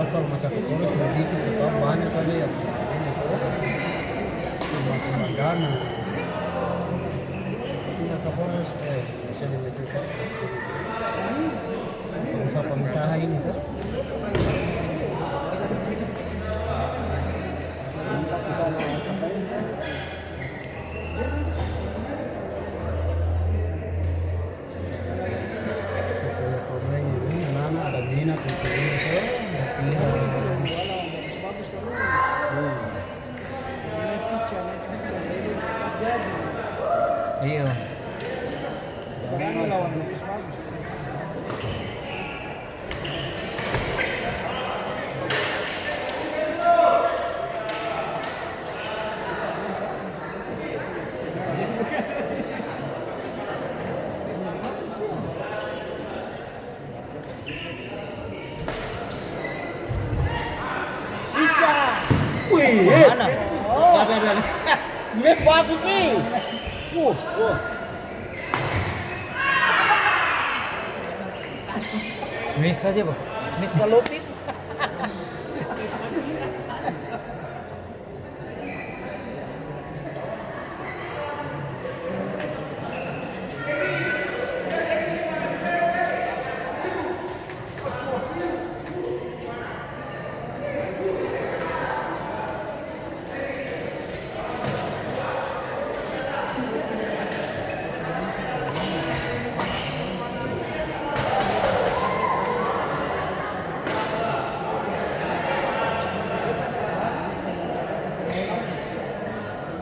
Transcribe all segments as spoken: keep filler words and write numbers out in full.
Kalo macam Kapolres sudah bikin, ketahuan banyak saja yang ini, Kapolres. Cuma cembagana. Ini Kapolres, eh, bisa dibikin Kapolres ini. Pengusaha-pengusaha ini, tuh. Supaya pemain ini anak-anak ada minat untuk ini, tuh, latihan. Hmm. Iya. Wih, eh. Mana? Oh. Ada, ada, ada. Smash bagus nih. Wah, wah. Smash saja, Bang. Smash ka lopit.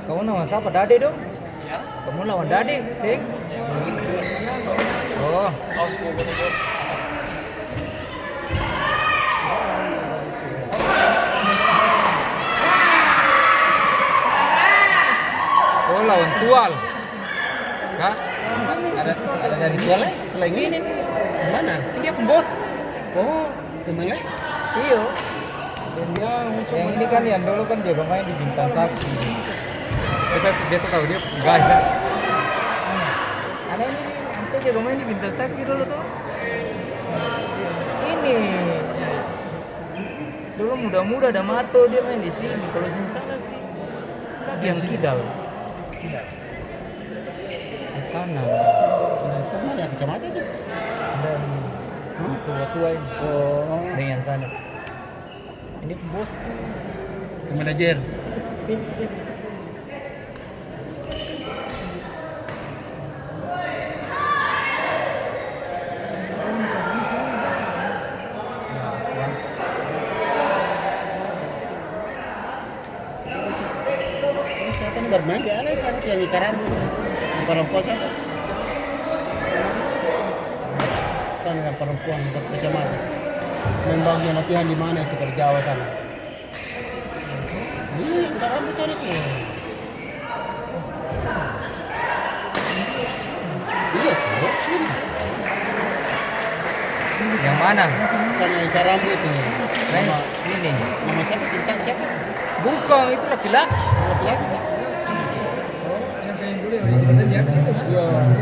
Kamu nama sapa? Dade dong? Kamu lawan Dade, seng? Oh. Oh, lawan Tual. Kak? Ada, ada dari Tual, eh? Selain ini? Ini, ini. Mana? Ini dia pung bos. Oh, teman, eh? Iyo. Yang ini kan, yang dulu kan jago main di Bintang Sakti. Beta, beta tahu dia gaya. Ada ini, ini, kita jago main di Bintang Sakti dulu tuh. Ini. Dulu muda-muda ada Mato, dia main di sini. Kalau seng salah sih. Kaki yang kidal. Kidal. Kanan. Nah, itu mana kacamata itu? Ada di tua-tua ini. Oh. Dengan sana. Ini bos tuh. Ke manajer. Siapa ni baru main di ala sana tu yang ika rambu tu? Yang parampuang siapa? Sana yang parampuang berkacamata. Main bagus yang latihan di mana itu, dari Jawa sana? Ini ika rambu sana tu. Iya, sini. Yang mana? Bukan yang ika rambu itu. Nah, nama, sini. Nama siapa? Sinta siapa? Bukan, itu laki-laki. Laki-laki, ya? Oh. Yang kayak dulu yang di atas itu. Iya.